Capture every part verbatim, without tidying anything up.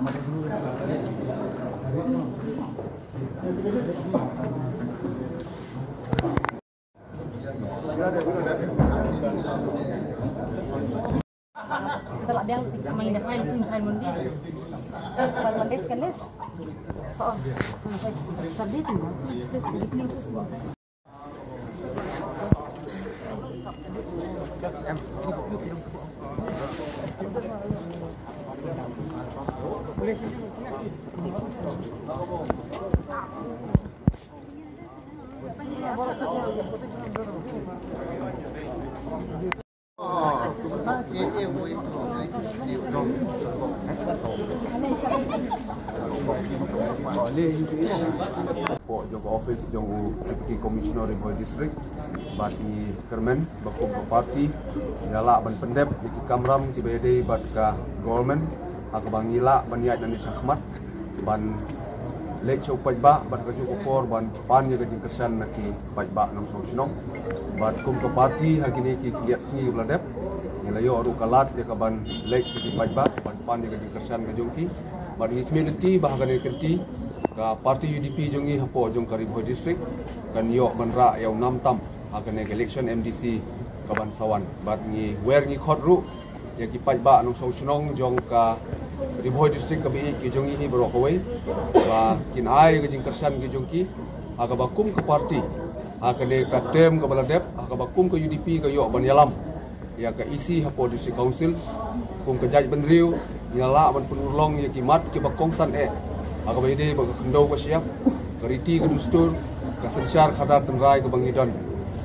Kita lah biang main dah file tu, file Monday. File Monday sekali. Oh, file Saturday tu. Pok jong ka office jong u Deputy Commissioner Ri Bhoi District, bad ngi kyrmen ba kum ka party ngi la lah ban pyndep ïa ki kamram kiba ïadei bad ka government, ha kaba ngi lah ban ïaid nangne shakhmat ban leit sha u paidbah, bad kajuh ka por ban pan ïa ka jingkyrshan na ki paidbah nongshong shnong. Bad kum ka party ha kine ki khyndiat sngi ba la dep, ngi la ïoh ruh ka lad ïa ka ban leit sha ki paidbah ban pan ïa ka jingkyrshan ka jong ki. Bad ngi khmih lynti ba ha kane ka kynti ka party U D P jong ngi hapoh jong ka Ri Bhoi District kan ïoh ban rah ïa u nam tam ha kane ka election M D C ka ban sa wan. Bad ngi wer ngi khot ruh ïa ki paidbah nongshong shnong jong ka Ri Bhoi District kaba ïeit ki jong ngi hi baroh kawei ba kin ai ka jingkyrshan ki jong ki ha kaba kum ka party ha kane ka term kaba la dep, ha kaba kum ka U D P ka ïoh ban ïalam ïa ka E C hapoh District Council. Kum ka jaitbynriew ngi la lah ban pynurlong ïa ki mat kiba kongsan eh ha kaba ïadei bad ka khyndew ka shyiap, ka riti ka dustur, ka synshar khadar tynrai kaba ngi don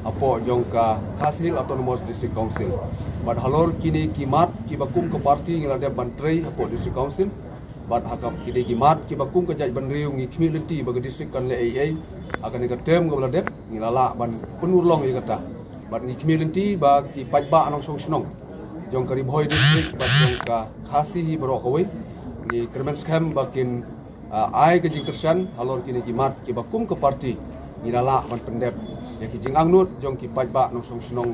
hapoh jong ka Khasi Hills Autonomous District Council. Bad halor kine ki mat kiba kum ka party ngi la dep ban trei hapoh District Council, bad ha kaba kine ki mat kiba kum ka jaitbynriew ngi khmih lynti ba ka district kan leh ei ei ha kane ka term kaba la dep, ngi la lah ban pynurlong ïa kata. Bad ngi khmih lynti ba ki paidbah nongshong shnong jong ka Ri Bhoi District bad jong ka Khasi hi baroh kawei ngi kyrmen skhem ba kin, ah, ai ka jingkyrshan halor kine ki mat kiba kum ka party ngi la lah ban pyndep ïa ki jingangnud jong ki paidbah nongshong shnong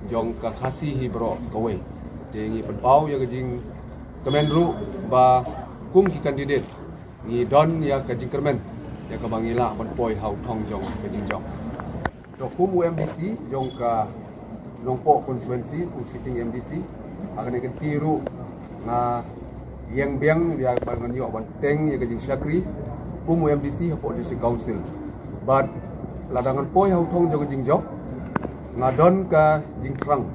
jong ka Khasi hi baroh kawei. Te ngi pynpaw ïa ka jingkmen ruh ba kum ki candidate ngi don ïa ka jingkyrmen ïa kaba ngi lah ban poi ha u thong jong ka jingjop. To kum u M D C jong ka Nongpoh constituency, u sitting M D C, ha kane ka kynti ruh nga ïeng biang ïa ba ngan ïoh ban teng ïa ka jingshakri kum u M D C hapoh District Council. Bad lada ngan poi ha u thong jong ka jingjop, nga don ka jingthrang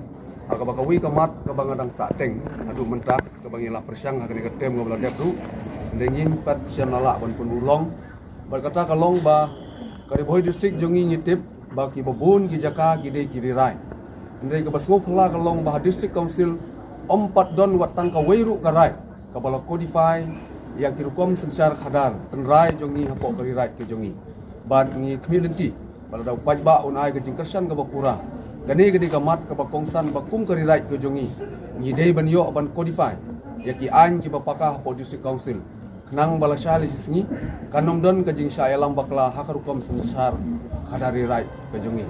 ha kaba kawei ka mat kaba nga dang sah teng haduh mynta, kaba ngi la pyrshang ha kane ka term kaba la dep ruh. Hynrei ngim pat shym la lah ban pynurlong. Bad kata ka long ba ka Ri Bhoi District jong ngi ngi tip ba kiba bun ki jaka ki dei ki rirai. Hynrei kaba sngewphylla ka long ba ha District Council ym pat don wat tang kawei ruh ka rai kaba la codify ïa ki rukom synshar khadar tynrai jong ngi hapoh ka ri raid ka jong ngi. Bad ngi khmih lynti ba lada u paidbah un ai ka jingkyrshan kaba pura, kane ka dei ka mat kaba kongsan ba kum ka ri raid ka jong ngi, ngi dei ban ïoh ban codify ïa ki aiñ kiba paka hapoh District Council. Khnang ba lashai lashisngi kan ym don ka jingshah ïalam bakla ha ka rukom synshar khadar ri raid ka jong ngi.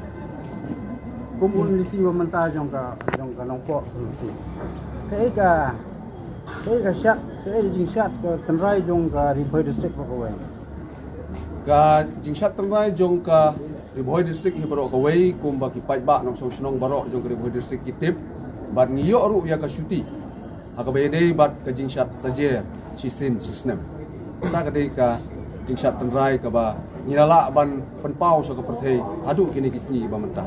Kum u M D C ba mynta jong ka, jong ka Nongpoh constituency, kaei ka, kaei ka shad, kaei ka jingshad ka tynrai jong ka Ri Bhoi District baroh kawei? Ka jingshad tynrai jong ka Ri Bhoi District hi baroh kawei, kumba ki paidbah nongshong shnong baroh jong ka Ri Bhoi District ki tip, bad ngi ïoh ruh ïa ka shuti ha kaba ïadei bad ka jingshad sajer shisien shisnem. Kata ka dei ka jingshad tynrai kaba ngi la lah ban pynpaw sha ka pyrthei haduh kine ki sngi ba mynta.